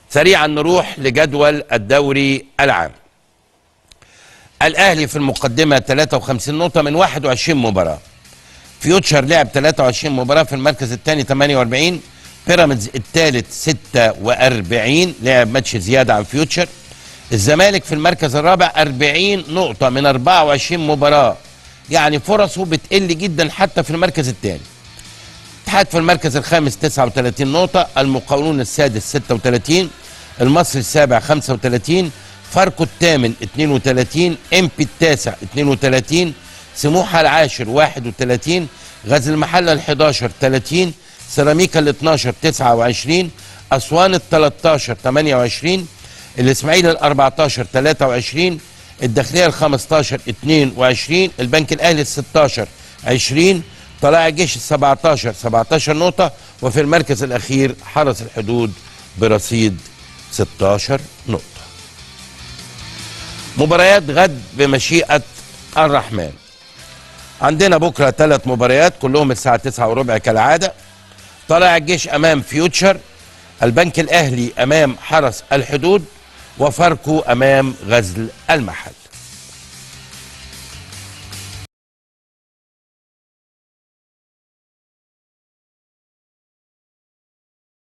سريعا نروح لجدول الدوري العام. الاهلي في المقدمة 53 نقطة من 21 مباراة. فيوتشر لعب 23 مباراة في المركز الثاني 48، بيراميدز الثالث 46 لعب ماتش زيادة عن فيوتشر. الزمالك في المركز الرابع 40 نقطة من 24 مباراة، يعني فرصة بتقل جدا حتى في المركز الثاني. الاتحاد في المركز الخامس 39 نقطة، المقاولون السادس 36، المصري السابع 35، فاركو الثامن 32، امبي التاسع 32، سموحة العاشر 31، غزل المحلة ال11 30، سيراميكا ال12 29، أسوان ال13 28، الإسماعيلي ال14 23، الداخلية ال15 22، البنك الأهلي ال16 20، طلائع الجيش ال17 17 نقطة، وفي المركز الأخير حرس الحدود برصيد 16 نقطة. مباريات غد بمشيئة الرحمن. عندنا بكرة 3 مباريات كلهم الساعة 9:15 كالعادة. طلائع الجيش أمام فيوتشر، البنك الأهلي أمام حرس الحدود، وفاركو أمام غزل المحل.